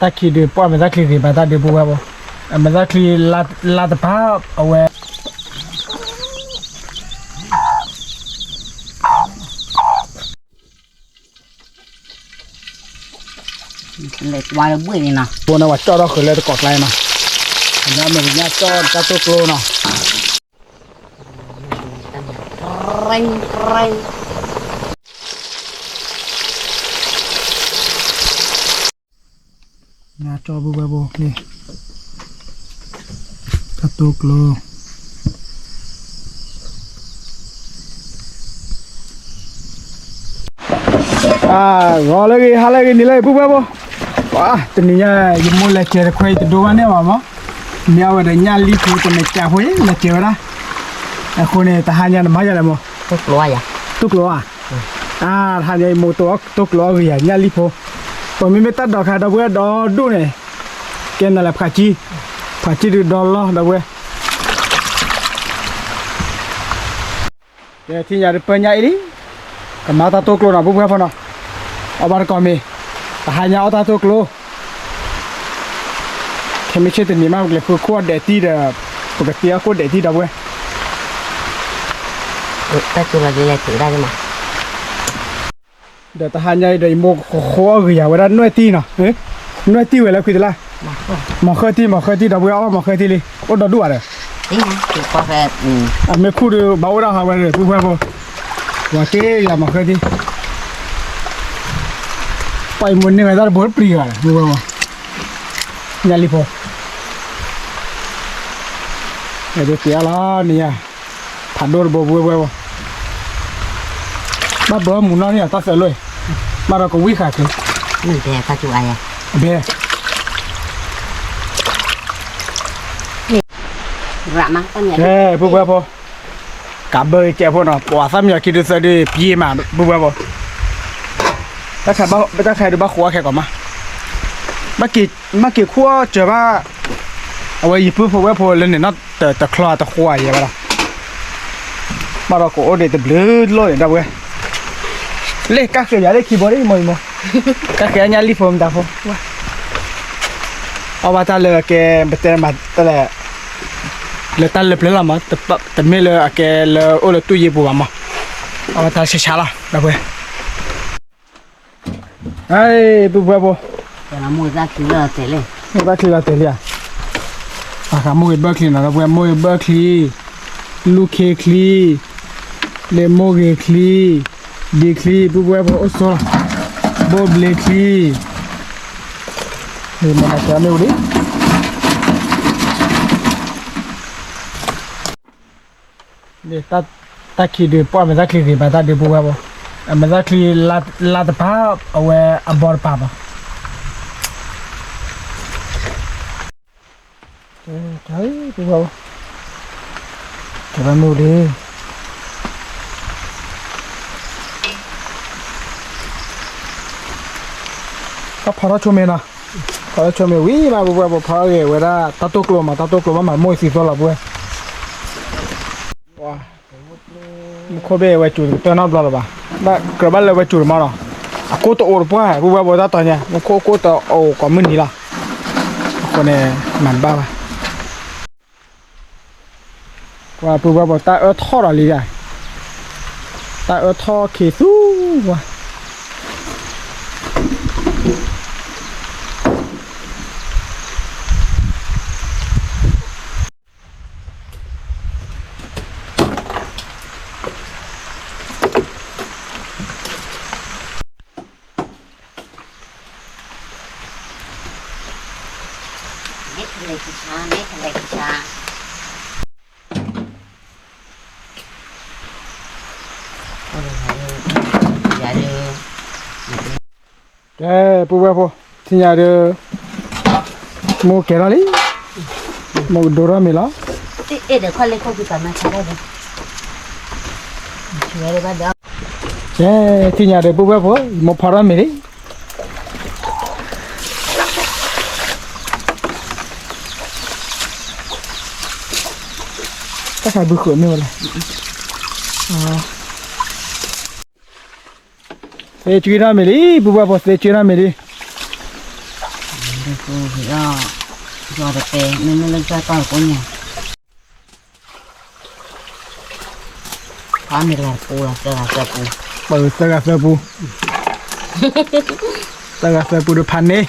တၢ်ခံဒုး ပှၢ်မဲာ်သၣ်ချံဂ့ၤဘၣ်တၢ်ဒုး ပုၢ်ဝဲၢ်ဖိ, အမဲာ်သၣ်ချံ လါတပၤ အဝဲ လဲၤကွၢ်လၢဘှ့ၣ်န့ၣ်နီၤ, ဘိန့ၣ် ပှၤကၠီၣ်ထီၣ်ဃုာ်လၢတကိးကျါနီၤ, အမဲာ်ညါကၠီၣ်တၢ်တိၢ်ကျိနီၤ, ညါကၠီၣ် ပုၢ်ဝဲၢ်ဖိန့ၣ်, တၢ်တိၢ်ကျိ ဂီၤလၢအဂ့ၤ ဟါလၢအဂ့ၤ နံၤလၢအဂ့ၤ ပုၢ်ဝဲၢ်ဖိ, တနံၤညါ ယမိၢ်လဲၤကဲၤတခွဲ ယတဒိဘၣ်န့ၢ်ဘၣ်မး, မ့ၢ်အဝဲဒီးညၣ်လံၣ်ဖိတမဲာ်ကးဖိ လဲၤကဲၤဝဲဒၣ်, အဃိန့ၣ် တဟါညါနမၤယၤလဲၣ်မး, တိၢ်ကျိဧါ, တဟါညါယမိၢ်တိၢ်ကျိအီၣ်ဂ့ၤယၤ ညၣ်လံၣ်ဖိ, ပမ့မ့ၢ်တၢ်ဒိးခါ ဒီပုၢ်ဝဲၢ် ဒီဒူၣ်န့ၣ်, ကဲနၤလၢဖးကံ, ဖးကံဒုးဒီလီၢ် ဒီပုၢ်ဝဲၢ် ကဲ ထံၣ်ညါဒီးပၢညါအံၤလံ, ကမၤတၢ်တိၢ်ကျိနီၤ ပုၢ်ဝဲၢ်ဖိနီၤ, အီၣ်ဘၣ်တကိးမ့ၤ, တဟါညါအီၣ်တၢ်တိၢ်ကျိ, ခဲမုၢ်ဆ့ၣ်တနံၤမး ပကလဲၤဃုခိၣ်အီၣ်ဒဲးတံၢ်ဒီး, ပကတ့အီၣ်ခိၣ်ဒဲးတံၢ် ဒီပုၢ်ဝဲၢ်, တၢ်ကျိလီၤလဲၤလဲၤတ့ဒၣ်မး ဒီးတဟါညါအံၤဒီး ယမိၢ်ဃိအီၣ်ဂ့ၤယၤဝဲဒၣ်နွဲၣ်တံၢ်နီၤ, နွဲၣ်တံၢ်ဝဲလၢခွံတလၢ်, မီၤဃၢတံၢ် မီၤဃၢတံၢ် ဒီပုၢ်ဝဲၢ် အီၣ်ဘၣ်မီၤဃၢတံၢ်လံ, အိၣ်ဒီဒူၣ်ဘၣ်ဒီး, အမ့ၢ်ခူၣ်ဒီး ဘၣ်အိၣ်ဒၣ်ဟးဝဲဒီး ပုၢ်ဝဲၢ်ဖိ, ဝၤတ့ယၤမီၤဃၢတံၢ်, ပှၤအံၤမိၢ်န့ၢ်ဝဲဒၣ်တဘိတပျံၤဘၣ်ဒီး ပုၢ်ဝဲၢ်ဖိ, ညၣ်လံၣ်ဖိ တ့အီၣ်လီၤန့ၣ်ယါ, ဖးဒိၣ်တဘိ ပုၢ်ဝဲၢ်ဖိ, ဘၣ်ဘၢမုၢ်နီၢ်န့ၣ် တၢ်သၢလိၣ်, ဘၣ်ဒီးကဝံၣ်ဃာ်က့ၤ, ဘဲ, ပုၢ်ဝဲၢ်ဖိ, ကးဘၢကဲးဖိနီၤ ပှၤသၣ်မံယီၤခံဒုးသၢဒုး ပျ့ၤမး ပုၢ်ဝဲၢ်ဖိ, တၢ်ခါဒုးဘၣ်ဃိအီၣ်ခဲကိးမး, ဘၣ်က့ၤခူၣ်အီၣ်စၢၤဘၣ်, အဝဲယပုၢ်ဖိဝဲၢ်ဖိလၢန့ၣ်နီၤ တချီတဃိယဲဘၣ်ဒီး, ဘၣ်ဒီးကအိၣ်ဒံးတဘျုးလိၣ်န့ၣ် ဒီပုၢ်ဝဲၢ်, လၢကၣ်ဃဲၤယၤလၢခံဘိလံ မိၢ်အံၤမိၢ်, ကၣ်ဃဲၤအညၣ်လံၣ်ဖိမတၤဖိ, အီၣ်ဘၣ်တၢ်လၢကဲ ပတဲမၤတၢ်လဲၣ်, လၢတၢ်လၢပျၢၤလီၤမး, တမ့ၢ်လၢအကဲလၢအိၣ်လၢတူၢ်ယ့ၢ်ပူၤဘၣ်မး, အီၣ်ဘၣ်တၢ်ဆါဆါလီၤ ဒီပုၢ်ဝဲၢ် ပုၢ်ဝဲၢ်ဖိ, မိၢ်ဘၣ်ချံလီၤတဲာ်လံဧါ, အမိၢ်ဂ့ၤဘၢချံနီၤ ဒီပုၢ်ဝဲၢ် မိၢ်ဂ့ၤဘၢချံ, လူၢ်ခ့ချံ, လ့မိၢ်ဂ့ၤချံ, ဒ့ချံ ပုၢ်ဝဲၢ်ဖိအိၣ်ဆိးလီၤ, ဘိၣ်ဘျ့ချံ, မ့ၢ်နတဲမ့ၢ်ဝံၤလံ တၢ်ခံဒုး ပှၢ်မဲာ်သၣ်ချံဂ့ၤဘၣ်တၢ်ဒုး ပုၢ်ဝဲၢ်ဖိ, အမဲာ်သၣ်ချံ လါတပၤ အဝဲအဘီတပၤဘၣ်, ပုၢ်ဝဲၢ်ဖိ, ကဲဘၣ်မ့ၢ်ဝံၤလံ, တၢ်ဖးထီၣ်ဆိမ့ၢ်နီၤ, ဖးထီၣ်ဆိမ့ၢ်ဝံၤမး ပုၢ်ဝဲၢ်ဖိ ဖးထီၣ်ဂ့ၤဝဲဒၣ် တၢ်တိၢ်ကျိမး တၢ်တိၢ်ကျိဘၣ်မၤမိၢ်သံသိလီၤ ပုၢ်ဝဲၢ် မူခိၣ်ဘ့ၣ်ဝဲစူၤတကတၢၢ်နီတဘျီလၢၤဘၣ်, ဘၣ်ကြၢးဘၣ်လၢဝဲစူၤတမီၢ်နီၤ, အကိၢ်တအိၣ်တပှၢ် ပုၢ်ဝဲၢ်ဖိတၢ်တီၤညါ မူခိၣ်ကိၢ်တအိၣ်ကိးမုၢ်နံၤလီၤ, အဃိန့ၣ် မၤတဘၣ်ဘၣ်, ပှၤပုၢ်ဝဲၢ်ဖိ တၢ်အၢထီၣ်ဒီးလံဧါ, တၢ်အၢထီၣ်ခ့သူဝါ ကဲ ပုၢ်ဝဲၢ်ဖိ ထံၣ်ညါဒီး မိၢ်ကဲၤထီၣ်လံ, မိၢ်ကဒိထီၣ်မ့ၤလီၤ, ကဲ ထံၣ်ညါဒီး ပုၢ်ဝဲၢ်ဖိ မိၢ်ဖီထီၣ်မ့ၤလံ, တၢ်ခါဘုဃုာ်မ့ၢ်ဝဲလဲၣ်. သ့ကွံာ်ထီၣ်မ့ၤလံ ပုၢ်ဘၣ်ဖိ သ့ကွံာ်ထီၣ်မ့ၤလံ. ယီၤတပဲ မ့မ့ၢ်လၢကၢ်တီၢ်ကိးညါ ဖးမ့ၢ်တဂၤတပူလီၤ သၢဂၤသၢပူ, ပသၢဂၤသၢပူ, သၢဂၤသၢပူဒီးဖးန့ၢ်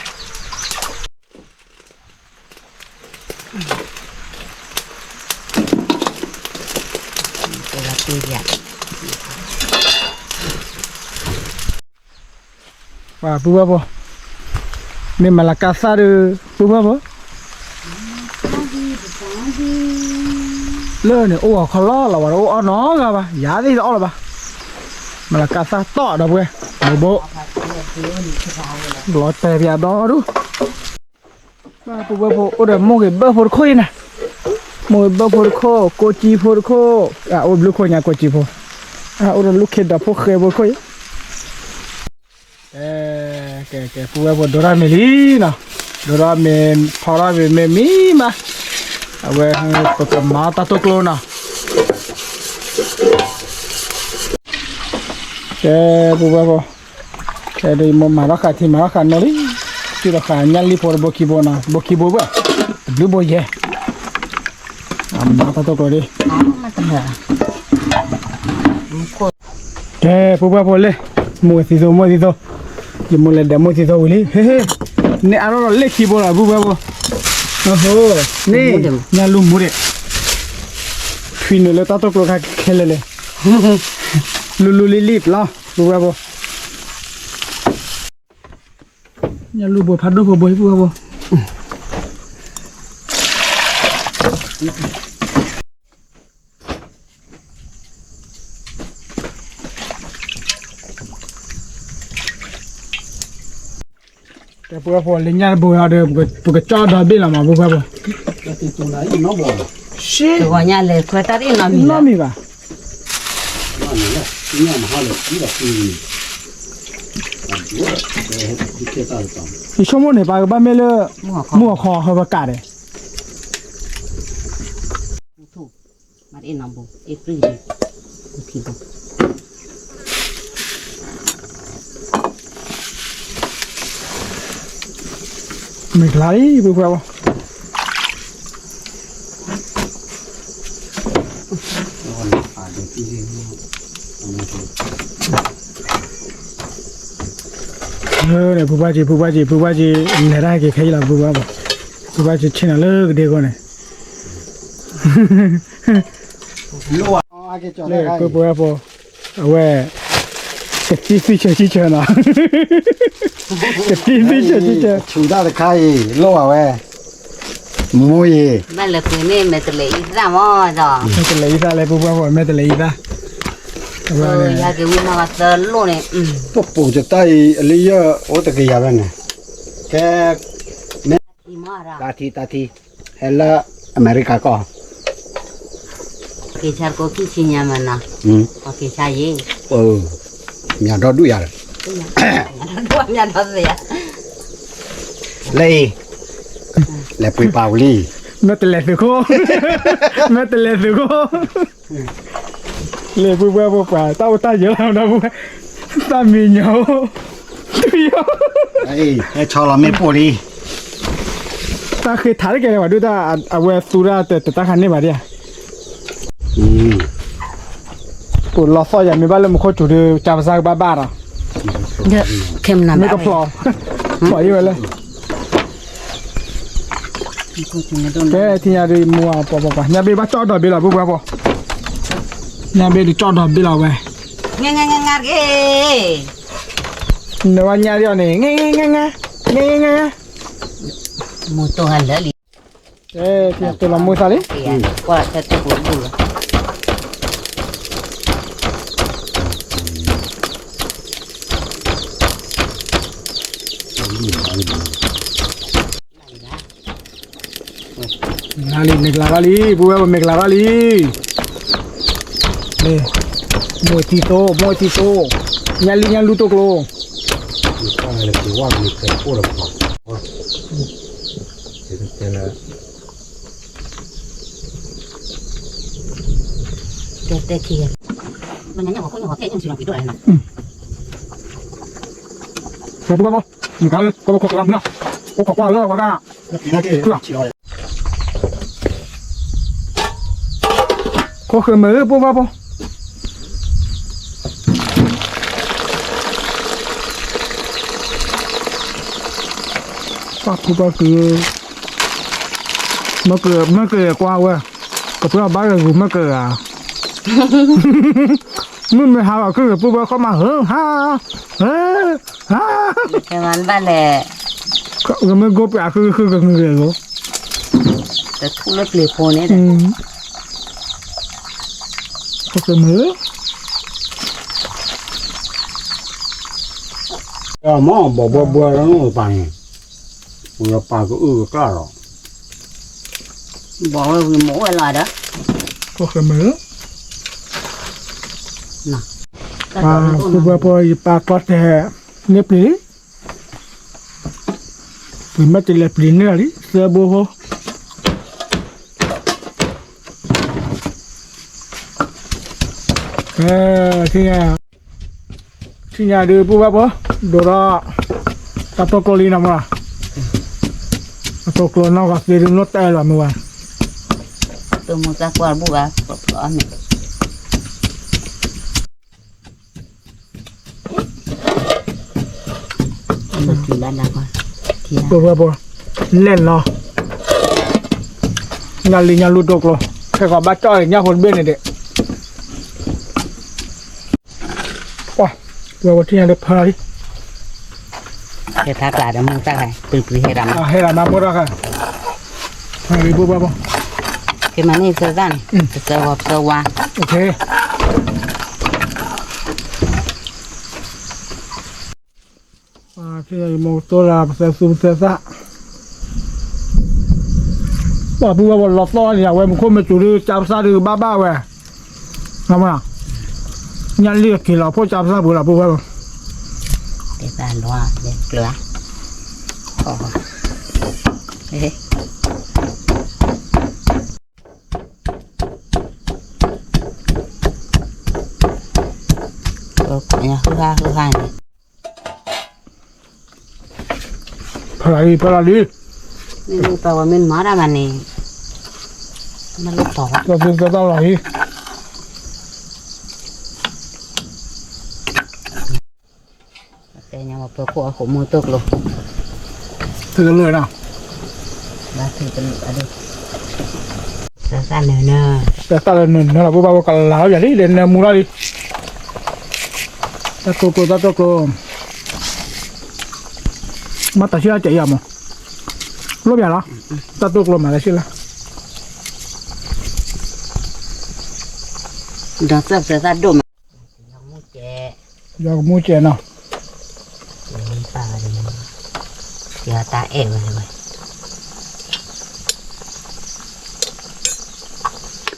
ပှၤပုၢ်ဘၣ်ဖိ, မ့ၢ်မၤလၤကၢ်သၣ်ဒီး ပုၢ်ဘၣ်ဖိ, လၢန့ၣ် အိၣ်ဂီၤခီလီၤလီၤ ဝဲတအိၣ်အီၣ်နီတဂၤဘၣ် ယၤသ့ၣ်တအီၣ်လၢၤဘၣ်, မၤလၤကၢ်သၣ်တီၢ်ဒီပုၢ်ဝဲၢ်, ဘိဘိ, လီၤတဲာ်ပၠးဒီဒူၣ် ပုၢ်ဘၣ်ဖိ အိၣ်ဒီးမိၢ်ဂ့ၤဘၢၣ်ဖိတခိၣ်အံၤန့ၣ်, မိၢ်ဂ့ၤဘၢၣ်ဖိတခိၣ် ကိးကံဖိတခိၣ်, အအိၣ်ဘျုးခိၣ်ညါကိးကံဖိ, အအိၣ်ဒီးလူၢ်ခ့ဒီးဖိဃဲဖိတခိၣ်အံၤ, ကဲ ကဲ ကဲ ပုၢ်ဝဲၢ်ဖိ ဒိးထီၣ်မ့ၤလံနီၤ, ဒိးထီၣ်မ့ၤ ဖီထီၣ်မ့ၤ မ့ၢ်မံမး, အဝဲ ပကမၤတၢ်တိၢ်ကျိနီၤ, ကဲ ပုၢ်ဝဲၢ်ဖိ ကဲ ဒ်ယမိၢ်မၤထီၣ်ဃာ်ထံ မၤထီၣ်ဃာ်နီၢ်လံ, စုဒီးဃာ်ညၣ်လံၣ်ဖိတဘိခံဘိနီၤ, ဘိခံဘိဘၣ်, တဘျုးဘိယဲၢ်, အမၤတၢ်တိၢ်ကျိဒ် ကဲ ပုၢ်ဝဲၢ်ဖိလဲၣ်, မိၢ်သံသိ မိၢ်သံသိ, ယမိၢ်လဲၤဒဲးမိၢ်သံသိဝံၤလံ, ဟ့ ဟ့ န့ၣ်အါထီၣ်လၢလ့ၣ်ခံဘိလီၤ ပုၢ်ဝဲၢ်ဖိ, န့ၣ် ညၣ်လူၢ်မူဒဲး, ထွံနုာ်လၢတၢ်တိၢ်ကျိခါခဲလၢာ်လဲၣ်, လူလူလံလံပျီ ပုၢ်ဝဲၢ်ဖိ ညၣ်လူၢ်ဘိဖးဒိၣ်ဖိဘိ ပုၢ်ဝဲၢ်ဖိ, ကဲ ပုၢ်ဝဲၢ်ဖိ လၢညၣ်တဘိအံၤဒီး ပကကၠီၣ်ဒီဘ့ၣ်လီၤမး ပုၢ်ဝဲၢ်ဖိ, တဂီၤညါလဲၤခွဲတၢ်တအံၤနီတမံၤဘၣ်, နီတမံၤဘၣ် ယဆိကမိၣ်န့ၣ် ပှၤကဘၣ်မ့ၢ်လၢ မုၢ်ဂီၤခီဟဲဝဲကးဒီး မ့ၢ်ကျါလံ ပုၢ်ဝဲၢ်ဖိ, ပုၢ်ဝဲၢ်က့ၤ ပုၢ်ဝဲၢ်က့ၤ ပုၢ်ဝဲၢ်က့ၤ လဲၤတၢ်က့ၤခဲအံၤလီၤ ပုၢ်ဝဲၢ်ဖိ, ပုၢ်ဝဲၢ်က့ၤဆ့ၣ်နီၤလၢကဒ့အဂီၢ်န့ၣ် လၢပုၢ်ဝဲၢ်ဖိ အဝဲ ကသံၣ်သွံၣ်ဆၢဆံဆၢနီၤ, ကသံၣ်သွံၣ်ဆၢဆံဆၢ, ဆူၣ်တၢ်တခါအံၤ လိၣ်ဘၣ်ဝဲ, မူအံၤ ဘၣ်လဲၤပှ့ၤန့ၢ်မဲာ်တလဲၤအံသၣ်မးဒီး, မဲာ်တလဲၤအံသၣ်လဲၣ် ပုၢ်ဝဲၢ်ဖိ မဲာ်တလဲၤအံသၣ်, ယၤက့ၤဝံၤမၤဝဲသၢလိၣ်န့ၣ်, ပပိာ်တၢ်အံၤ အလံယၢၢ်အိၣ်တကယၤဘၣ်န့ၣ်, ကဲ မ့ၢ် တၢ်ထံ တၢ်ထံ ဟဲလၢအမဲရကၤကီၢ်, က့ၤဆါကိးခံဆံညါမးနီၤ, က့ၤဆါယံၤ, မၠးဒီဒူၣ်ယၤ, မၠးဒီသ့ယၤ, လၢအံၤ, လဲၤပှ့ၤပာ်ဝံၤလံ, မဲာ်တလဲၤသုးခိၣ်, မဲာ်တလဲၤသုးခိၣ်, လၢပုၢ်ဝဲၢ်ဖိပှၤ တၢ်အိၣ်တၢ်ယၢၤလီၤဒီပုၢ်ဝဲၢ်, တၢ်မံညီအိၣ်, ဟဲဆီလီၤမ့ၣ်ပိၢ်လံ, တၢ်ဃ့ထးတကဲလၢၤဘၣ်ဒုၣ်တၢ် အဝဲသူတၢ်တတၢ်ခါန့ၢ်ဘၣ်ဒ်ဧါ, ပလီၤသီၣ်ယၤမ့ၢ်ဘၣ်လၢမူခိၣ်စူၤဒီး ကၢ်ပစၢ်ကဘၣ်ဘၣ်ဒီး, မ့ၢ်ကဖျီၣ်, ဖျီၣ်အံၤဝဲလၢ ကဲ ထံၣ်ညါဒ်မူပှၤပှၤပှၤ ညါဘ့ၣ်ဘၣ်ကၠီၣ်ဒီးဘ့ၣ်လီၤ ပုၢ်ဝဲၢ်ဖိ, ညါဘ့ၣ်ဒုးကၠီၣ်ဒီးဘ့ၣ်လီၤဝဲ, ငါ ငါ ငါ ငါ တဂ့ၤ, နဝဲညါဒ်အီၤန့ၣ် ငါ ငါ ငါ ငါ ငါ ငါ ငါ, မူတိၢ်ဟးလၢာ်လံ, ကဲ ထံၣ်ညါတိၢ်လီၤမူသးလံ, ကွၢ်ထဲတိၢ်ပူၤဒူၣ်လီၤ မ့ၢ်လံ မ့ၢ်ကလၤထီၣ်လံ ပုၢ်ဝဲၢ် မ့ၢ်ကလၤထီၣ်လံ, မ့ၢ်တံသိ မ့ၢ်တံသိ, ညၣ်လံၣ်ညၣ်လူၢ်တိၢ်ကျိ, တဲတဲခံဂၤ, ဘၣ်ညါညၣ်ဂီၤခိၣ်ညၣ်ဂီၤဖဲညၣ်မုၢ်ဆံးလီၤပံၤဒိၣ်လဲၣ်နီၤ, ဖိဘၣ်ဖိ, နကါလၢ ကီၢ်ခိၣ်ကလါမုၢ်နီၤ, အိၣ်ခိးကွၢ်လၢဝဲဒၣ်, ခိၣ်ဃဲမ့ၢ်ဧၢ ဖိဘၣ်ဖိ, ပၢ်ဖိဘၣ်က့ၤ, မ့ၢ်က့ၤကွၢ်ဝဲ, ကပၢၢ်ဘၣ်ဂ့ၤဂ့ၤမ့ၢ်က့ၤဂၤ မုၢ်မ့ၢ်ဟါလီၤ ကရၢၢ်ပူၤဘၣ်ခီမး ဟၢဟါ, ဟၢဟါ, ကဲမ့ၢ်ဘၣ်လဲၣ်, ကမ့ၢ်ကိးပှၤဃုဃုကငုာ်ဂ့ၤလီၤ, တထူၣ်လၢပျံၤဖိန့ၣ်ဒီး, ကမ့ၢ်, မ့ၢ်ဘီဘီဘီလၢပၢ်န့ၣ်, ပၢ်ကအုၣ်ကကျၢ်လီၤ, ဘီဝဲဝံၤမ့ၢ်အိၣ်ဝဲလီၤဒီး, ကမ့ၢ် ပှၤဖိဘၣ်ဖိ ယပၢ်ကျီတဲာ် န့ၢ်ပျံၤလံ, ပျံၤမ့ၢ်တလဲၤပျံၤန့ၢ်လီၤလံ သၢဘိဖိ, ထံၣ်ညါဒုး ပူၤဘၣ်ဖိ, ဒိးဒီး တၢ်တိၢ်ကျိလံနီၤမး, တၢ်တိၢ်ကျိနီၢ်ဂီၤသ့ဒုး နီၢ်တအဲၣ်လီၤမ့ၢ်ဝဲ တမူတၢ်ကွၢ်ဘူၣ်ဘၣ်, ဖျီအီၣ်မ့ၢ် ပှၤပှၤ, လဲၣ်နီၤ, ညၣ်လံညၣ်လူၢ်တိၢ်ကျိ, ခဲကီးဘၣ်ကၠီၣ်အံၤ ညၣ်ဖိတဘ့ၣ်န့ၣ်ဒဲး, ပှၤ, ပှၤဝဲထံၣ်ညါဒီးဖၢလီၤလံ, ဟဲဖးပျၢ်ဒီးမုၢ်တၢ်ခါ, ပျံၤပျံၤဟဲဒၣ်မး, ဟဲဒၣ်မးမိၢ်တၢ်ခါ, ဖၢလီၤလံ ပှၤပှၤပှၤ, ကမၤန့ၢ်သၢသၣ်န့ၣ်, သၢဝါသၢဝါ, ထံၣ်ယမိၢ်ကတိၤလၢပသဲသူပသဲသၣ်, ပှၤပုၢ်ဝဲၢ်ပှၤလီၤသီၣ်န့ၣ် အဝဲမူခိၣ်မ့ၢ်စူၤဒုး ကၢပစၢ်ဒုးဘၣ်ဘၣ်ဝဲ, ညၣ်လံကက့ၤလီၤဖိကၢပစၢ်ပူၤလီၤ ပုၢ်ဝဲၢ်ပှၤ, တၢ်လီၤကျၢၤ, ဃုဟါဃုဟါန့ၣ် ဖဲလီၤလံ ဖဲလီၤလံ, မ့ၢ်ပှၤဝဲမ့ၢ်မၤဒၣ်မးန့ၣ်, မ့ၢ်လၢပှၤဝဲ တၢ်လီၤလံ, တဲညါပှၤပၢၤခိၣ်အခိၣ်မူတိၢ်ကျိ, ထုးတလၢာ်နီၤ, ဘၣ်ထုးတလၢာ်အဒိ, တၢ်သၣ်လၢနၢၤ, တၢ်သၣ်လၢနၢၤနၢၤလီၤ ပုၢ်ဝဲၢ်ပှၤကလၤလီၤယၤလံ ဒီးနၢၤမူလီၤလံ, တၢ်တိၢ်ကျိ တၢ်တိၢ်ကျိ မ့ၢ်တၢ်ဆံၣ်လၢကဲအံၤမး, လိၣ်ပၠးလီၤ, တၢ်တိၢ်ကျိမးတၢ်ဆံၣ်လၢ, ဒီးသၣ်သၢသၣ်ဒိၣ်မး, ယီၤကမူကဲနီၤ, ပၢ်, ယီၤတၢ်အဲၣ်ဝဲလၢဝဲ,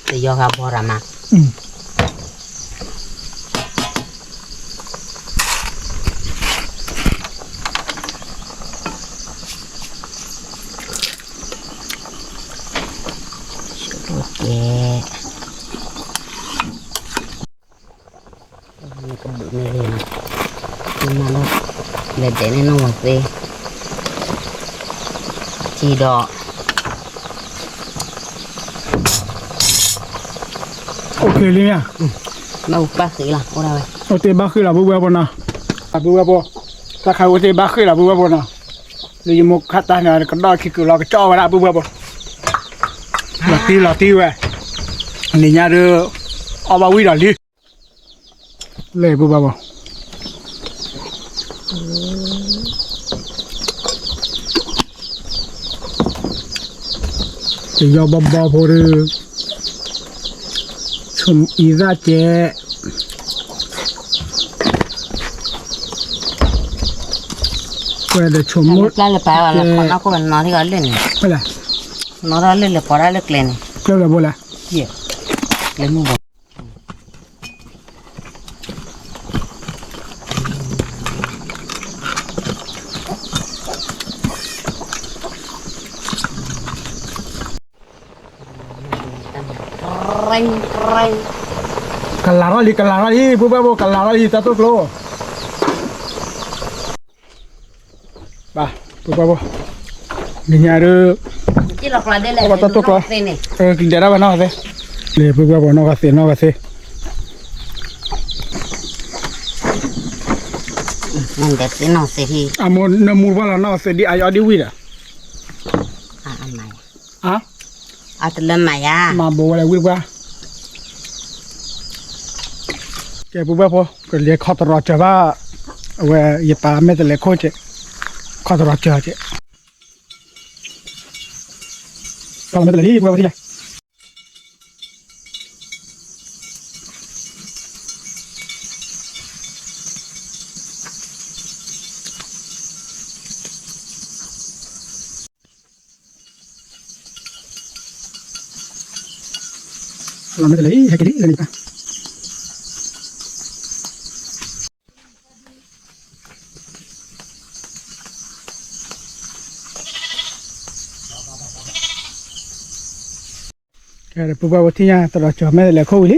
တယီၤဃာ်ဘီရမး ကဲ, နကဘုးန့ၣ်ဂ့ၤနီၤ, နမၤလၢ လဲၤဒဲးန့ၣ်နီၢ်ဝဲသ့, ထံဒီး OK လံဧါ, ဘၣ်ပၢ်ဃ့လီၤ အိၣ်ဒၣ်ဝဲ, အိၣ်တ့ၢ်ဘၣ်ဃ့လီၤ ပုၢ်ဝဲၢ်ပှၤနီၤ, ပုၢ်ဝဲၢ်ပှၤ, တၢ်ခါအိၣ်တ့ၢ်ဘၣ်ဃ့လီၤ ပုၢ်ဝဲၢ်ပှၤနီၤ, လၢယမိၢ်ခါတၢ်န့ၣ် ကဒီၣ်ခံကုာ်လီၤ ကကၠီဝဲဒၣ် ပုၢ်ဝဲၢ်ပှၤ, လီၤတံၢ်လီၤတံၢ်ဝဲ, နံၤညါဒီး အီၣ်ဘၣ်ဝံၣ်ဒီးလံ လဲၤပုၢ်ဘၣ်ဘၣ်, တယီဘီဘီဖိဒီး, ဆိအံသၣ်ကဲ, ပှဲၤဒီးဆိမိၣ်, ပျၢ်လၢပၢ်လီၤ ခီနီၢ်ခိၣ်နီၤထံၣ်အီၤလၢန့ၣ်, ဖဲလဲၣ်, နီၢ်ထီၣ်လၢလဲၤပိာ်ဒၣ်လၢကျဲန့ၣ်, ကျဲလၢဘိလဲၣ်, ကျဲမုၢ်ဘိ ကလၤထီၣ်လံ ကလၤထီၣ်လံ ပုၢ်ဝဲၢ်ဖိ ကလၤထီၣ်လံ တၢ်တိၢ်ကျိ, ဘၣ်, ပုၢ်ဘၣ်ဖိ, နညါဒုး, တၢ်တိၢ်ကျီ, ကဒဲးဒၣ်ဝဲနီၢ်ဂၤသ့, လၢပုၢ်ဘၣ်ဖိနီၢ်ဂၤသ့, နီၢ်ဂၤသ့, အမိၢ်နမူတပှၢ်လီၤနီၢ်ဂၤသ့ဒ်အအီၣ်ဒ်ဝံၣ်ဒီး, အတလၢမၤယၤ, မၤဘိးဝဲလၢဝံၣ်တပှၢ်, ကဲပုၢ်ဘၣ်ဖိ, ကလဲၤခီတရီစၢၤဘၣ်, အဝဲယပာ်မဲာ်တလဲၤခိၣ်ကဲ, ခီတရီစၢၤကဲ, ခီမဲာ်တလဲၤလံ ပုၢ်ဘၣ်ဖိထံၣ်လဲၣ် လီၤမ့ၢ်တလဲၤ ဟဲက့ၤလံ လၢန့ၣ်ပၢ် ကဲ ပုၢ်ဘၣ်ဖိထံၣ်ညါ တရီစၢၤမဲာ်တလဲၤခိၣ်ဝံၤလံ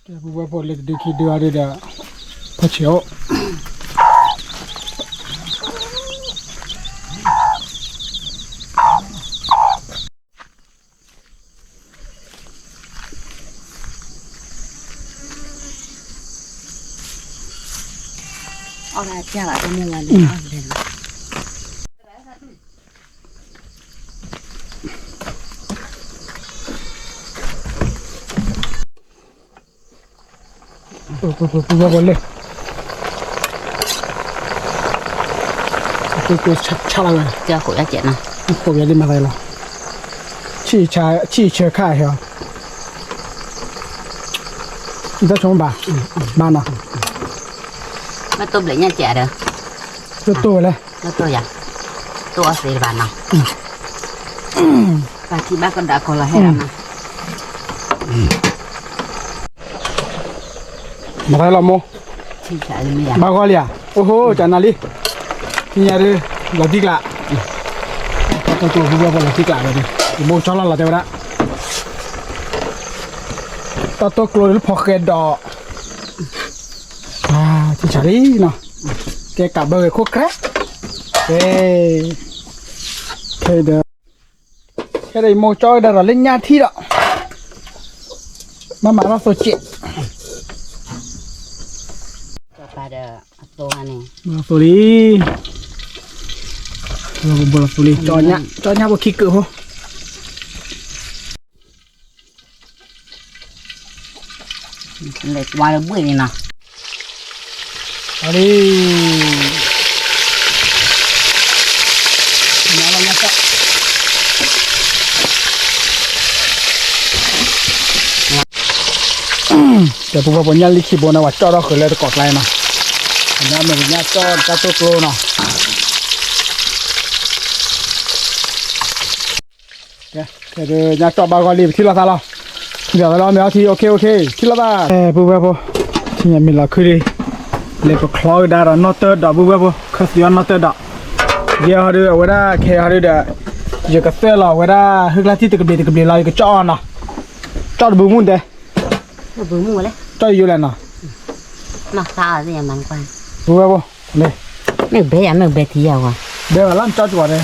ကဲ ပုၢ်ဘၣ်ဖိလၢတဒုခံဒုအီၤဒုဒီး ဖီဆံးအိၣ် အီၣ်ဒၣ်ကၢ်လီၤ တမ့ၢ်ဝဲန့ၣ် အီၣ်လဲၤလီၤ ပုၢ်ဘၣ်ဖိလဲၤ ကၠီဃိးယၤကဲးနီၤ ဃိးယၤဒ်မၤသးလီၤ ဆံၣ်ဆၢခၣ်ဟဲ တၢ်ဆိဘၣ် ဘၣ်နီၤ မ့ၢ်တိၢ်ဘျဲၣ်ညၣ်ကဲးဒီး တိၢ်တိၢ်ဝဲလဲၣ် တိၢ်တိၢ်ယၤ တိၢ်အီၣ်သ့တဘၣ်နီၤ ပာ်ထံဘၣ်ကဒီးကီးလီၤဟဲလီၤနီၤ မၤသးလီၤမိၢ် ဘၣ်ဂီၢ်လံဧါ အိၣ်ဟိ ကနၤလံ ထံၣ်ညါဒု လီၤတံၢ်ကျး တၢ်တိၢ်ကျိၤ ပုၢ်ဘၣ်ဖိလီၤတံၢ်ကျးဝဲဒု ယမိၢ်ကၠီလီၤလီၤတဲဝဲဒၣ် တၢ်တိၢ်ကျိၤလၢဖီဃဲဒီး ထံဆးလံနီၤ ကဲကးဘၢဂဲၤခိၣ်ကြဲ ကဲ ခဲဒီး ခဲဒီးယမိၢ်ကၠီဝဲဒၣ်ဒီးလၢညါထံဒီး မၤမၤလီၤသိစဲး မၤလီၤသိလံ ဘိလီၤသိလံ ကၠီညါ ကၠီညါဖိခံကုာ်ဖိ လဲၤကွၢ်လၢဘှ့ၣ်န့ၣ်နီၤ အလံ ကဲ ပုၢ်ဘၣ်ဖိညၣ်လံခံဘိန့ၣ် ပှၤကၠီထီၣ်ဃုာ်လၢတကိးကျါနီၤ အညါမ့ၢ်ကညၣ်ကၠီတၢ်တိၢ်ကျိၤနီၤ ကဲ ကဲ ညၣ်ကၠီဘၣ်ဂီၢ်လံ ပထံၣ်လိာ်သးလီၤ ထံၣ်လိာ်သးလီၤ မ့ၢ်အီထံ OK OK ထံၣ်လိာ်သး ပုၢ်ဘၣ်ဖိ ထံၣ်ညါမ့ၢ်လီၤခုလံ လဲၤပချီကဒါဒီးနီၢ်တၢၢ်ဒီး ပုၢ်ဘၣ်ဖိ ခၢၣ်သံအီၤနီၢ်တၢၢ်ဒီး ယဲဟီဒု အဝဲဒၣ်ခဲအံၤဟီဒုဒီး ယကသၢလီၤဝဲဒၣ် ဟုကျါထံၣ်တကဘျံးတကဘျံးလီၤ ယကကၠီအီၤနီၤ ကၠီတဘုမူၢ်တဲ ကၠီယိယိလဲၣ်နီၤ ပုၢ်ဘၣ်ဖိ မ့ၢ်ဘဲယၤ မ့ၢ်ဘဲထံယၤဝဲ ဘဲဘၣ်လီၤ ကၠီကဝီၤတဲ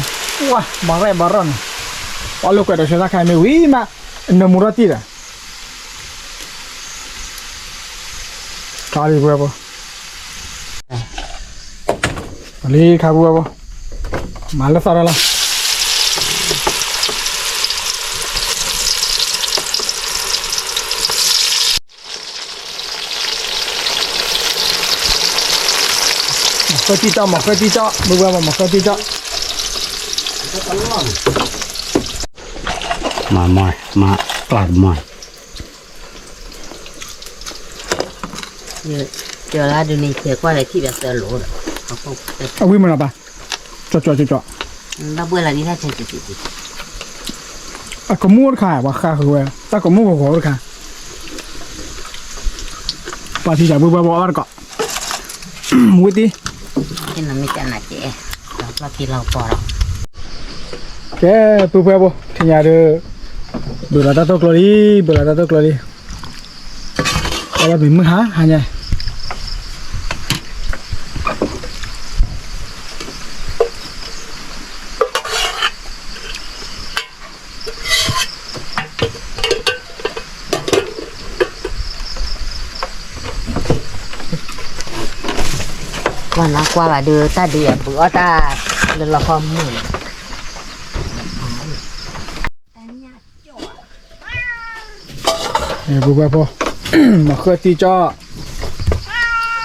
ဝါ ဘၣ်ရဲၣ်ဘၣ်ရဲၣ်နီၤ ပှၤလိာ်ကွဲးဒီးဆၢတၢ်ခါမ့ၢ်ဝံၤမး နမူထီၣ်တံၢ်ဒီး ကၠီလံ ပုၢ်ဘၣ်ဖိ လံခါ ပုၢ်ဘၣ်ဖိ မၤလၢသီၣ်တၢ်လီၤ မၤဃၢတံၢ်ကၠီ မၤဃၢတံၢ်ကၠီ ပုၢ်ဘၣ်ဖိ မၤဃၢတံၢ်ကၠီ မၤမီၢ် မၤပျၢ်တမီၢ် ကၠီလၢဒုးန့ၣ် ဆဲးကွၢ်လၢထံၣ်ဒီးသၢလိာ်ဒီး အဝံၣ်မးနီၤပၢ် ကၠီကၠီကၠီကၠီ ဘၣ်ဘှဲၣ်လီၤဒ်တၢ်ဆဲးကၠီကၠီ အကမူၣ်တခါ ပှၤဃါဃုာ်ဝဲ တၢ်ကမူၣ်ဂီၤဂီၤတခါ ပှၤထံၣ်ဆး ပုၢ်ဘၣ်ဖိအီၣ်တကိး ဝံၣ်တံၢ် ကဲ ပုၢ်ဘၣ်ဖိ ထံၣ်ညါဒုး ဘုးလီၤတၢ်တိာ်ကျိၤလံ ဘုးလီၤတၢ်တိာ်ကျိၤလံ ဝဲမ့ၢ်မုၢ်ဟါဟါညါ ကွၢ်နၤကွၢ်ဘၣ်ဒီး တၢ်ဒုးအဘူးအီၣ်တၢ်လၢလီၤဃီမုၢ်န့ၣ် ပူၤဝဲဖိ မၤဃၢၣ်တံၢ်ကၠီၣ် ဃၢၣ်တံၢ်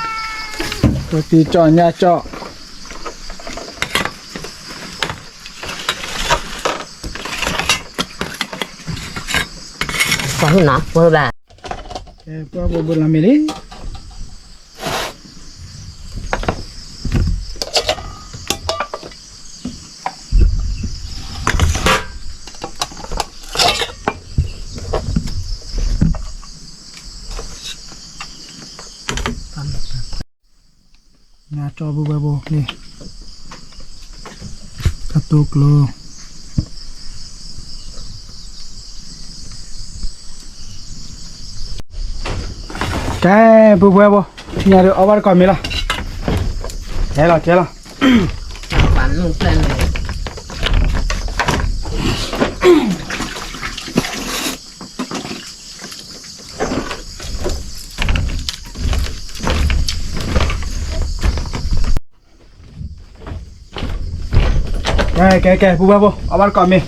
ကၠီၣ်ညၣ်ကၠီၣ် ပှၤဟုၣ်နီၤ ပှၤဘၣ် ပှၤဘိဘိလီၤမ့ၢ်လံ ညၣ်ကၠီၣ်ဘိဘိဘိန့ၣ် တၢ်တိကျိၤ ကဲ ပူၤပှဲၤဘိ ထံၣ်ညါဒီး အီၣ်ဘၣ်တကိးမ့ၤလီၤ ကဲလီၤကဲလီၤ ကဲ ကဲ ကဲ ပူၤဘၣ်ဖိ အီၣ်ဘၣ်တကိးမ့ၤ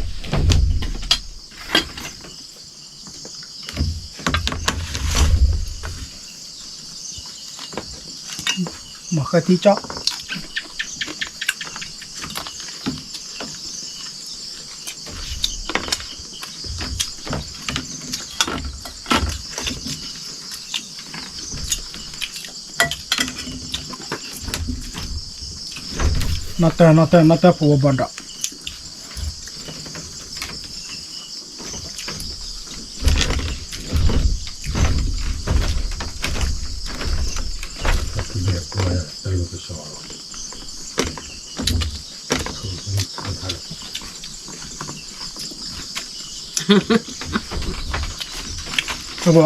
မၤဃၢၣ်ထံကၠီၣ် နီၢ်တၢၢ် နီၢ်တၢၢ် နီၢ်တၢၢ်ဖိဝဲဘီဒီး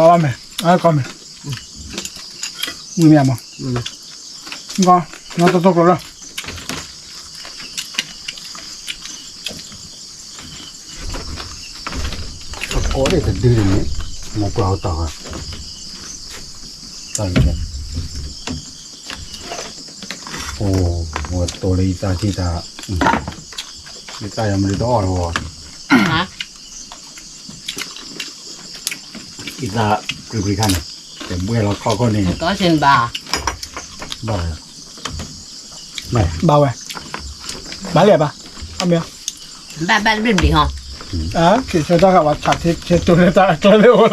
အဘၣ်မ့ၢ် အကီမ့ၢ် ဝံၤမ့ၢ်မး ကီ နီၢ်တၢၢ်တိကျိၤလီၤ အကိးဒ်တဒုန့ၣ် မ့ၢ်ကွၢ်အတၢ်ဃီ တၢ်လံ အိၣ် ဝဲတိလၢယသးထံၣ်တၢ် ယသးယမၤဒုးတအီၣ်လီၤ ယသးပြံပြံခါန့ၣ် တဘှဲလီၤခီခိၣ်န့ၣ် ဘၣ်ဝဲ ဘၣ်ဝဲ ဘၣ်လဲၣ်ဘၣ် အမ့ၢ် ဘၣ်ဘၣ်တဘျ့ဘျ့ဟီ က့ၤဆၢတၢ်ဃာ်ဝဲဆးထ့ဆၢတိၤလၢတၢ်အကျဲလၢအိၣ်လီၤ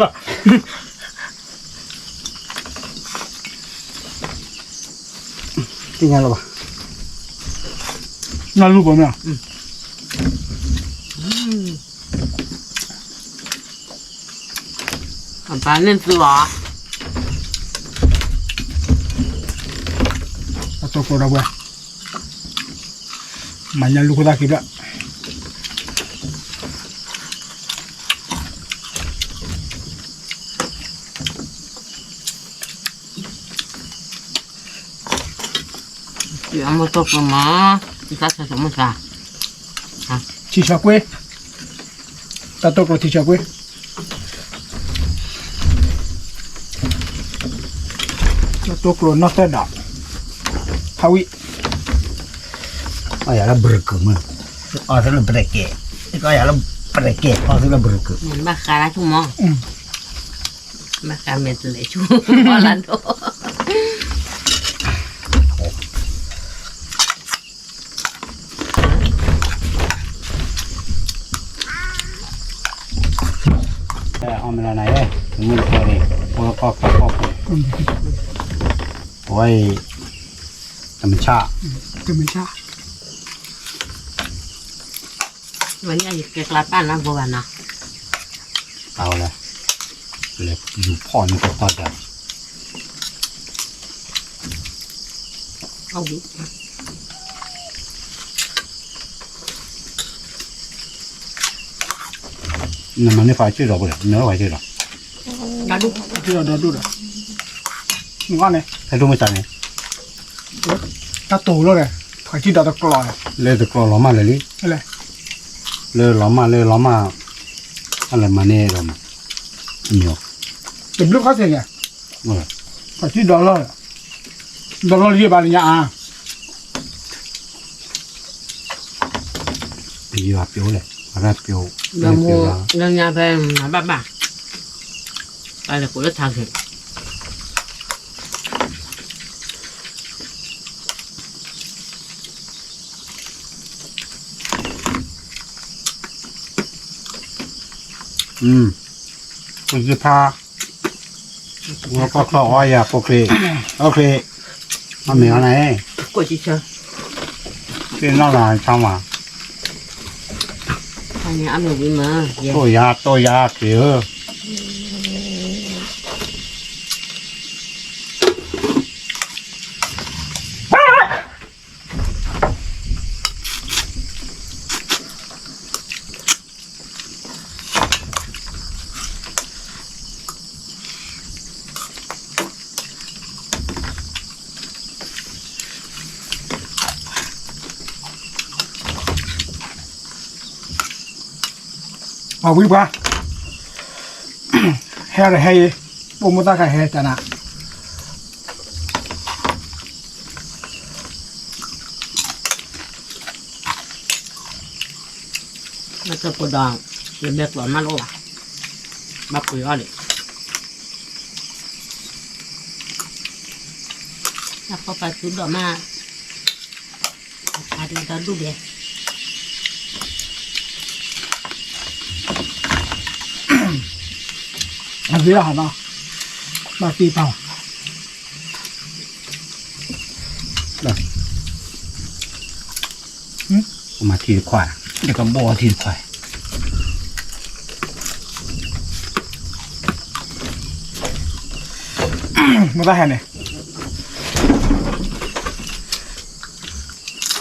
သ့ၣ်ညါလၢၤဘၣ် နလူၤပိာ်မ့ၢ် အပၢ်န့ၣ်သူလီၤ အတိကျိၤဒီးဝဲ မၤညါလူၤခိၣ်သၣ်ခံဘျီ အမ့ၢ်တိကျိၤမး တၢ်ဆိကမိၣ်သး ထံဆၢကွ့ တၢ်တိကျိၤထံဆၢကွ့ တၢ်တိကျိၤနီၢ်သၢဒီး ဟးဝံၣ် အီၣ်ယၤလၢဘြဲးကၢမ့ၢ် အီၣ်သလၢဘြဲးကဲ အီၣ်ယၤလၢဘြဲးကဲ အီၣ်သလၢဘြဲးကၢ ဘၣ်ဃးလၢဆိကမိၣ် ဘၣ်ဃးမဲာ်တလဲၤဆိ ဘၣ်လၢဒိၣ် အီၣ်မ့ၢ်လီၤနၤဧၢ, မုၢ်တခီန့ၣ် ဖိလၢကီၢ်ခီၣ်ခီၣ်ပူၤ, အဝဲအံၤ တမုၢ်ဆၣ်, တမုၢ်ဆၣ်, ဝဲန့ၣ်ယကဲကျါပၢ်နၤဘိဘၣ်နၤ, အဝဲလဲၣ်, လဲၤယူၤဖီၣ်န့ၢ်ကီၢ်တၢ် နမၤန့ၢ်ဖးစ့ၢ်ဒီးဖိလဲၣ်, နမၤဖးစ့ၢ်ဒီး, ဒီဒူၣ်, ဒီဒူၣ်ဒီး န့ၣ်, ဖဲဒိၣ်မုၢ်သးန့ၣ်, တၢ်တိၤလီၤဒီး, ဖးထံဒီးတကျိၤ, လၢတကျိၤလီၤမၢ်လၢာ်လံ, လၢလီၤမၢ်လၢလီၤမၢ်, အလဲၤမၤန့ၢ်ဒီး, တဘျုးခီၣ်ထံးန့ၣ်, ဖးထံဒီးလီၤ, ဒီးလီၤလံဘၣ်လၢညါအါ ပယီၤပျိလဲၣ်, ပှၤတၢ်ပျိ, လၢညါဖဲမၤဘၣ်ဘၣ်, ပလဲၤကိးလၢထါဂ့ၤ, ပယီၤဖါ, ဝဲကီၢ်ချီၣ်အီယၤ ကိးချ့, အီချ့, အမ့ၢ်အီၤန့ၣ်, ကိးဆံဆၢ, သ့ၣ်နီၣ်လၢဆါမး, တိၢ်ယါတိၢ်ယါက့ၤဧၢ ပှၤဝံပှၤ, ဟဲဒီးဟဲအံၤ, ပိာ်မုၣ်သၣ်ခါဟဲတနၤ, မ့ၢ်တပဒီး, ယဘဲကျိးမးလိၣ်ဘၣ်, ဘၣ်ပှ့ၤအီၤလံ, တၢ်ဖီပာ်သူဒီးမး, အတဒၢဒူၣ်ဒဲး, အဂ့ၤလီၤဟးနီၤ, ဘၣ်တံၢ်ပၢ်, မၤထံတခွါ, ယကဘီထံတခွါ, မတၤဟဲန့ၣ်,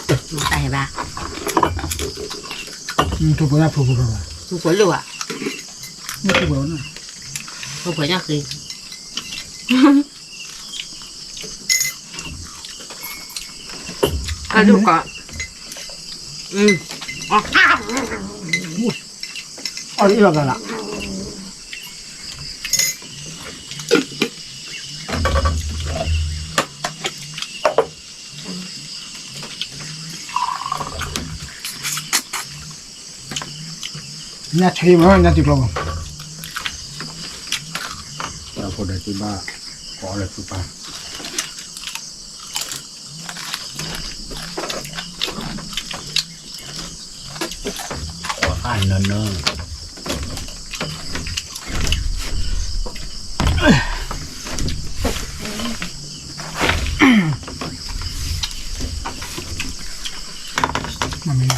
မတၤဟဲဘၣ်, ထူဖိညၣ်ဖိဖိဘၣ်, ထူဖိလၢဝဲ, ထူဖိ, ထူဖိညၣ်ဃ့ အဒိကီး, အီၣ်အံၤလီၤသးလၢ, ညၣ်ဆံမ့ၢ်ညၣ်တံကျိ, တၢ်ဖိဒီးတံၢ်ဘၣ်, ကိးလၢသူပၢ်, အနၢနၢ, မ့ၢ်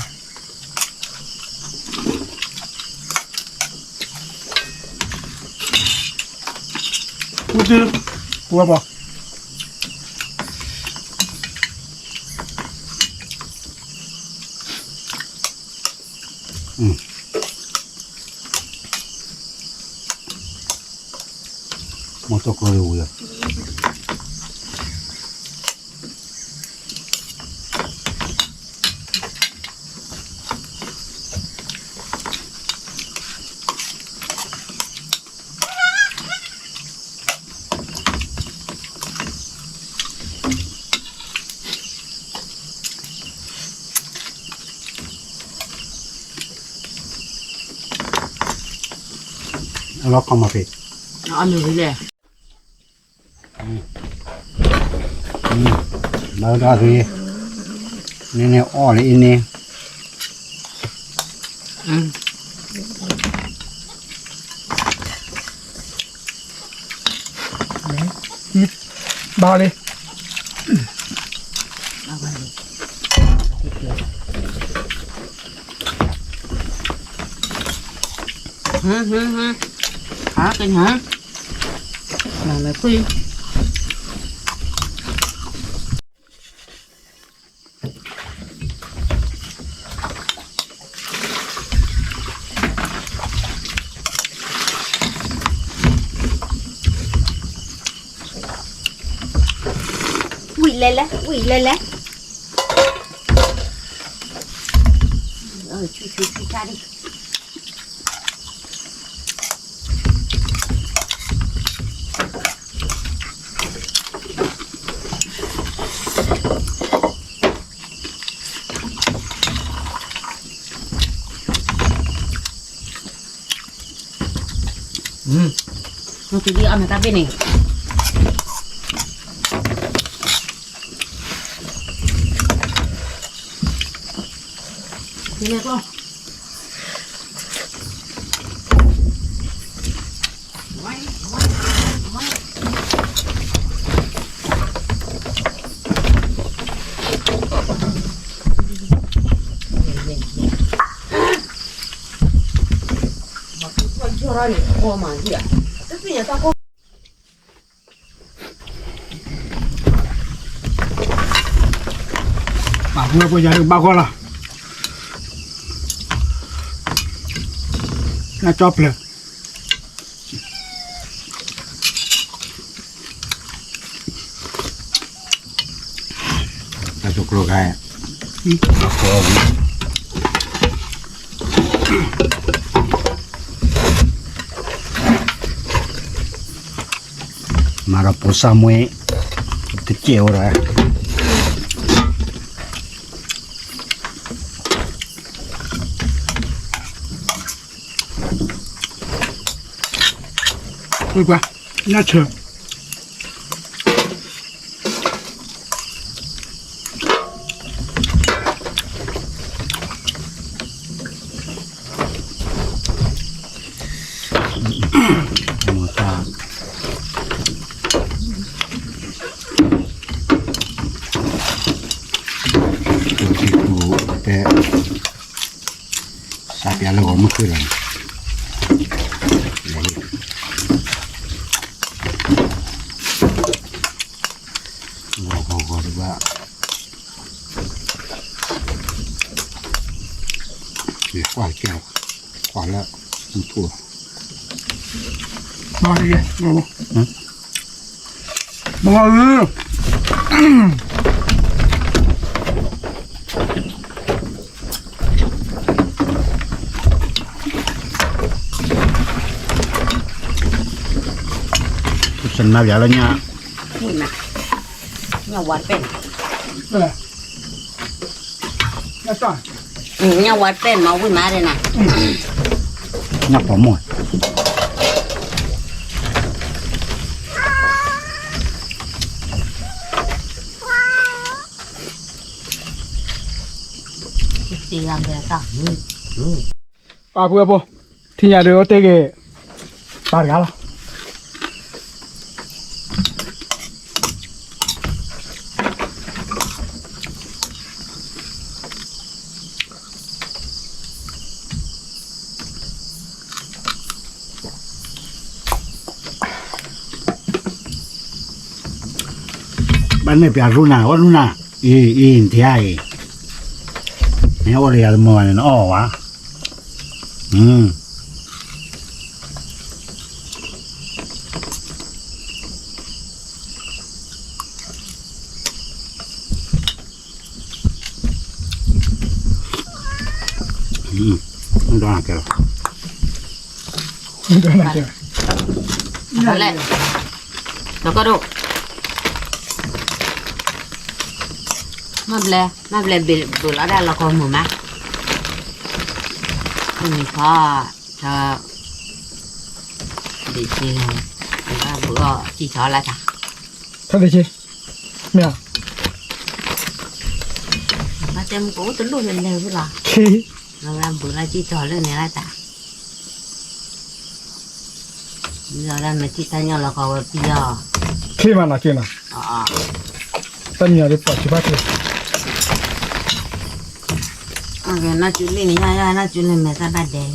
ပူတံ, ပူဝဲပီၤ, မ့ၢ်တကျိၤဝံၤလီၤ. အလီၤခီမၤဖံး, အမ့ၢ်ဝံၤလဲၣ်, ဘၣ်ဒၣ်သ့, နန့ၣ်အီၣ်လၢအံၤန့ၣ်, ဘၣ်လံ. ဟါက့ၤဟါ, မၤလၢကွံာ်. လဲၤလဲၤ ဝံၣ်လဲၤလဲၤ ဆူဆူဆူဆါဒံး နကဒံအီၣ်နတၢ်ဘ့ၣ်န့ၣ် ပာ်ဖှိၣ်ဖိယၤဒုးဘၣ်ဂီၢ်လီၤ, နကၠီပျၢၤ တၢ်တိကျိခါ, မၤဒီးပိာ်စၢ်မွဲ, တကဲးဝဲဒၣ် ဝံၢ်ပှၤ, ညၣ်ဆၢ, မတၤ တဲ စးပျးလၢဂီၤမုၢ်ဃုလီၤန့ၣ်, ဂီၤဂီၤဂီၤတဘၣ်, ကွၢ်ကဲ, ကွၢ်လၢ, မထူၣ်လီၤ, မၤတကဲ, မၤအၢ စနၢပယၤလၢညါ, ညၣ်ဝါပဲၣ်, ညၣ်ဝါပဲၣ်မၤဝံၣ်မးဒဲးနၤ, ညၣ်ပိာ်မိၢ် ပာ်ဖှိၣ်ဖိ, ထံၣ်ညါဒုးအိၣ်တ့ၢ်ဂ့ၤ, ပာ်တဂၤလီၤ. ဘၣ်န့ၣ်ပျးရူနၤ အိၣ်ရူနၤ, အံၤ အံၤ နထံၣ်ဧါအံၤ, နအိၣ်လၢယၤတမုာ်ဘၣ်န့ၣ် နအီၣ်ဝဲ, ဒိးနၤကဲလီၤ, ဒိးနၤကဲလီၤ, လဲၣ်, ဒီးကီၢ်ဒိၣ်, မ့ၢ်ဘျဲ, မ့ၢ်ဘျဲဘုးလီၤဒၣ်လီၤကီၢ်မုာ်မး, မုာ်ခီ, ထီ, ဒ့ဆ့, ဘုးအီၣ်စံၣ်ထီၣ်လၢတၢ်, ထီဒ့ဆ့, မ့ၢ်, ဘၣ်တဲမူကအိၣ်တလိၣ်လဲၤလဲၤဝဲလီၤ, လၢဝဲဘုးလီၤစံၣ်ထီၣ်လၢန့ၣ်လၢတၢ် လီၤလၢမဲာ်ထံတၢ်ညီလီၤကီဝဲပယီၤ, ချ့မးနီၤ ချ့နီၤ, တၢ်ညီဒီးပှၤဆံးဖးချ့, နီၢ်ကၠူလံၣ်န့ၣ် ယီယီ နီၢ်ကၠူလံၣ်မဲာ်သၣ်ဘၣ်ဒဲး,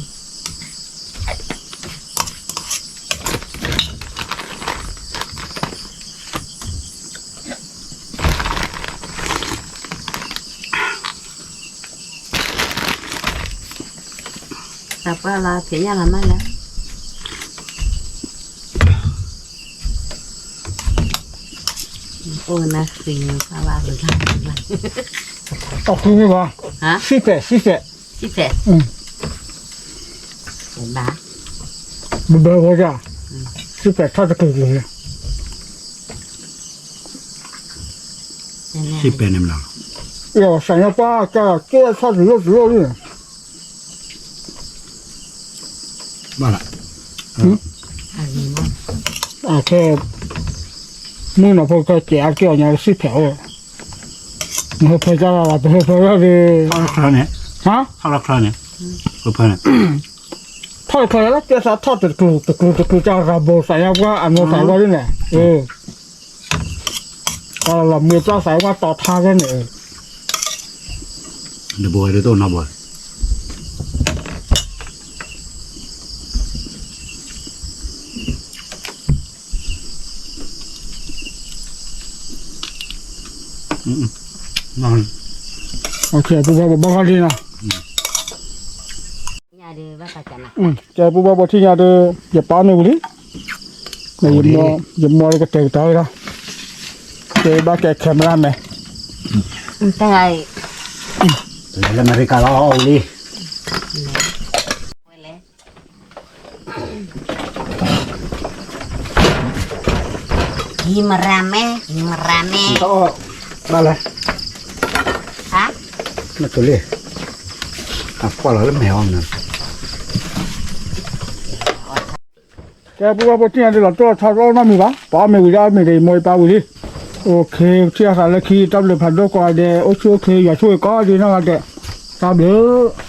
တၢ်ပှၢ်လီၤ ဖံးညၣ်လီၤမးလၢ, အိၣ်နၢ်ဃံဘၣ်ဘၣ်ဘၣ်ဘၣ်, တၢ်ဃံမ့ၢ်ဘၣ်, ဟါ, ဆံးဖဲး ဆံးဖဲး, ဆံးဖဲး, အၢ, ဘၣ်, ဘၣ်ဘၣ်ဝဲဒၣ်, ဆံးဖဲးထီၣ်တကလုာ်ကလုာ်န့ၣ်, ဆံးဖဲးန့ၣ်မ့ၢ်လီၤ, ယစးညါပှၢ်ကၢ် ကဲထီၣ်တလိၣ်တလိၣ်န့ၣ် ဘၣ်လၢ, အခဲ, မုၢ်နီၤဖိခဲကဲအါက့ၤအီၤညါလၢဆံးဖဲးအိၣ်, နဟၢဖၢကၢ်လီၤလီၤ ပဟၢဖၢလီၤဒီး, န့ၣ်, ဟါ, န့ၣ်, ထီၣ်တချၢလၢကဲသးထီၣ်တကျူၤတကျူၤတကျူၤ တၢ်ရၤဘိစးညါပှၢ်အနီၢ်သးဝဲဒၣ်န့ၣ်, အၢ တၢ်လီၤမ့ၢ်ပျၢ်သးဝဲတီၤထါဝဲန့ၣ်, နဘိဝဲဒၣ်တအိၣ်နီတဘိ, ပူဘီဘီဘီခီလံနီၤ, ကဲပူဘီဘီထံၣ်ညါဒီး ယပာ်မ့ၢ်ဝံၤလံ, ယမီၢ်လၢကတဲာ်ကတီၤဝဲဒၣ်, ကဲဘၣ်ကဲ camera man, လၢအမဲရကၤလီၤဝံၤလံ, ဟံးမရၤမဲ, ဟံးမရၤမဲ, ဘၣ်လဲၣ်, ဟါ, နကလံ, အကွၢ်လီၤလၢမဲာ်အီၤန့ၣ်, ကဲပူဘီဘီထံၣ်ညါဒီး လီၤတိၢ်လီၤဆီတအိၣ်နီတမံၤဘၣ်, ပာ်အီၣ်မ့ၢ်ဝံၤဒီးအီၣ်မ့ၢ်ဒီး ယမိၢ်ယပၢ်ဝံၤလံ, အိၣ်ခ့ ထံၣ်အသးလၢခံ တၢ်ဘျုးဖးဒိၣ်ကိးဂၤဒဲး အိၣ်ဆူၣ်အိၣ်ချ့ ယွၤဆိၣ်ဂ့ၤကိးဒဲးနီၢ်ဂၤဒဲး, တၢ်ဘျုး